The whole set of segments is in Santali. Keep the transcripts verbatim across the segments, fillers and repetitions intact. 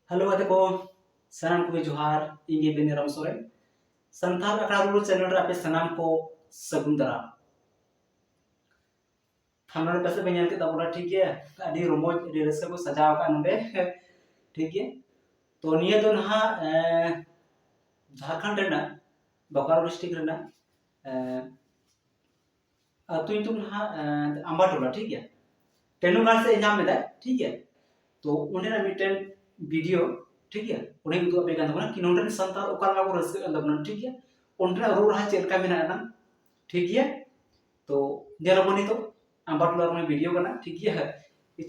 ᱦᱮᱞᱳ ᱜᱟᱛᱮ ᱠᱚ, ᱥᱟᱱᱟᱢ ᱠᱚᱜᱮ ᱡᱚᱦᱟᱨ᱾ ᱤᱧ ᱜᱮ ᱵᱮᱱᱤᱨᱟᱢ ᱥᱚᱨᱮᱱ᱾ ᱥᱟᱱᱛᱟᱲ ᱟᱠᱷᱲᱟ ᱨᱩᱨᱩ ᱪᱮᱱᱮᱞ ᱨᱮ ᱟᱯᱮ ᱥᱟᱱᱟᱢ ᱠᱚ ᱥᱟᱹᱜᱩᱱ ᱫᱟᱨᱟᱢ᱾ ᱛᱷᱟᱢᱵᱱᱮᱞ ᱯᱟᱥᱮᱡ ᱯᱮ ᱧᱮᱞ ᱠᱮᱫ ᱛᱟᱵᱚᱱᱟ, ᱴᱷᱤᱠ ᱜᱮᱭᱟ? ᱟᱹᱰᱤ ᱨᱚᱢᱚᱡᱽ, ᱟᱹᱰᱤ ᱨᱟᱹᱥᱠᱟᱹ ᱠᱚ ᱥᱟᱡᱟᱣ ᱟᱠᱟᱫ ᱱᱚᱰᱮ᱾ ᱴᱷᱤᱠ ᱜᱮᱭᱟ, ᱛᱚ ᱱᱤᱭᱟᱹ ᱫᱚ ᱱᱟᱦᱟᱜ ᱮᱸ, ᱡᱷᱟᱲᱠᱷᱚᱸᱰ ᱨᱮᱱᱟᱜ ᱵᱳᱠᱟᱨᱳ ᱰᱤᱥᱴᱨᱤᱠᱴ ᱨᱮᱱᱟᱜ ᱮᱸ, ᱟᱹᱛᱩ ᱧᱩᱛᱩᱢ ᱱᱟᱦᱟᱜ ᱮᱸ, ᱟᱢᱵᱟᱴᱚᱞᱟ, ᱴᱷᱤᱠ ᱜᱮᱭᱟ? ᱴᱮᱱᱩᱜᱟᱲ ᱥᱮᱫ ᱧᱟᱢ ᱮᱫᱟᱭ, ᱴᱷᱤᱠ ᱜᱮᱭᱟ? ᱛᱚ ᱚᱸᱰᱮᱱᱟᱜ ᱢᱤᱫᱴᱮᱱ ᱵᱷᱤᱰᱤᱭᱳ, ᱴᱷᱤᱠ ᱜᱮᱭᱟ, ᱚᱸᱰᱮᱧ ᱩᱫᱩᱜ ᱟᱯᱮ ᱠᱟᱱ ᱛᱟᱵᱚᱱᱟ ᱠᱤ ᱱᱚᱸᱰᱮᱱ ᱥᱟᱱᱛᱟᱲ ᱚᱠᱟ ᱞᱮᱠᱟ ᱠᱚ ᱨᱟᱹᱥᱠᱟᱹᱜ ᱠᱟᱱ ᱛᱟᱵᱚᱱᱟ, ᱴᱷᱤᱠ ᱜᱮᱭᱟ? ᱚᱸᱰᱮᱱᱟᱜ ᱨᱩ ᱨᱟᱦᱟ ᱪᱮᱫ ᱞᱮᱠᱟ ᱢᱮᱱᱟᱜᱼᱟ, ᱴᱷᱤᱠ ᱜᱮᱭᱟ? ᱛᱚ ᱧᱮᱞ ᱟᱵᱚᱱ ᱱᱤᱛᱚᱜ ᱟᱢᱵᱟᱴᱚᱞᱟ ᱨᱮᱱᱟᱜ ᱵᱷᱤᱰᱤᱭᱳ ᱠᱟᱱᱟ, ᱴᱷᱤᱠ ᱜᱮᱭᱟ?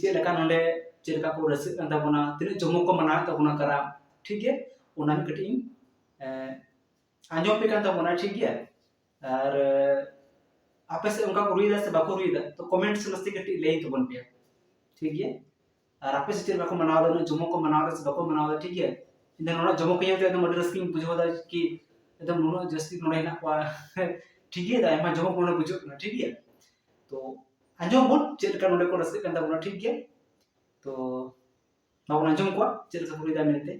ᱪᱮᱫ ᱞᱮᱠᱟ ᱱᱚᱸᱰᱮ ᱪᱮᱫ ᱞᱮᱠᱟ ᱠᱚ ᱨᱟᱹᱥᱠᱟᱹᱜ ᱠᱟᱱ ᱛᱟᱵᱚᱱᱟ, ᱛᱤᱱᱟᱹᱜ ᱡᱚᱢᱚᱠ ᱠᱚ ᱢᱟᱱᱟᱣᱮᱫ ᱛᱟᱵᱚᱱᱟ ᱠᱟᱨᱟᱢ, ᱴᱷᱤᱠ ᱜᱮᱭᱟ? ᱚᱱᱟ ᱠᱟᱹᱴᱤᱡ ᱤᱧ ᱮᱸ, ᱟᱸᱡᱚᱢ ᱯᱮ ᱠᱟᱱ ᱛᱟᱵᱚᱱᱟ, ᱴᱷᱤᱠ ᱜᱮᱭᱟ? ᱟᱨ ᱟᱯᱮ ᱥᱮᱫ ᱚᱱᱠᱟ ᱠᱚ ᱨᱩᱭᱮᱫᱟ ᱥᱮ ᱵᱟᱠᱚ ᱨᱩᱭᱮᱫᱟ, ᱛᱚ ᱠᱚᱢᱮᱱᱴ ᱥᱮ ᱱᱟᱥᱮ ᱠᱟᱹᱴᱤᱡ ᱞᱟᱹᱭ ᱛᱟᱵᱚᱱ ᱯᱮ, ᱴᱷᱤᱠ ᱜᱮᱭᱟ? ᱟᱨ ᱟᱯᱮ ᱥᱮᱫ ᱪᱮᱫ ᱞᱮᱠᱟ ᱠᱚ ᱢᱟᱱᱟᱣ ᱮᱫᱟ, ᱩᱱᱟᱹᱜ ᱡᱚᱢᱚᱠ ᱠᱚ ᱢᱟᱱᱟᱣ ᱮᱫᱟ ᱥᱮ ᱵᱟᱠᱚ ᱢᱟᱱᱟᱣ ᱮᱫᱟ, ᱴᱷᱤᱠ ᱜᱮᱭᱟ? ᱤᱧ ᱫᱚ ᱱᱚᱣᱟ ᱡᱚᱢᱚᱠ ᱠᱚ ᱧᱮᱞ ᱛᱮ ᱮᱠᱫᱚᱢ ᱟᱹᱰᱤ ᱨᱟᱹᱥᱠᱟᱹᱧ ᱵᱩᱡᱷᱟᱹᱣ ᱮᱫᱟ ᱠᱤ ᱮᱠᱫᱚᱢ ᱱᱩᱱᱟᱹᱜ ᱡᱟᱹᱥᱛᱤ ᱱᱚᱰᱮ ᱦᱮᱱᱟᱜ ᱠᱚᱣᱟ᱾ ᱴᱷᱤᱠ ᱜᱮᱭᱟ, ᱟᱭᱢᱟ ᱡᱚᱢᱚᱠ ᱱᱚᱰᱮ ᱵᱩᱡᱷᱟᱹᱜ ᱠᱟᱱᱟ, ᱴᱷᱤᱠ ᱜᱮᱭᱟ? ᱛᱚ ᱟᱸᱡᱚᱢ ᱵᱚᱱ ᱪᱮᱫ ᱞᱮᱠᱟ ᱱᱚᱰᱮ ᱠᱚ ᱨᱟᱹᱥᱠᱟᱹᱜ ᱠᱟᱱ ᱛᱟᱵᱚᱱᱟ, ᱴᱷᱤᱠ ᱜᱮᱭᱟ? ᱛᱚ ᱵᱟᱵᱚᱱ ᱟᱸᱡᱚᱢ ᱠᱚᱣᱟ ᱪᱮᱫ ᱞᱮᱠᱟ ᱠᱚ ᱨᱩᱭᱮᱫᱟ ᱢᱮᱱᱛᱮ᱾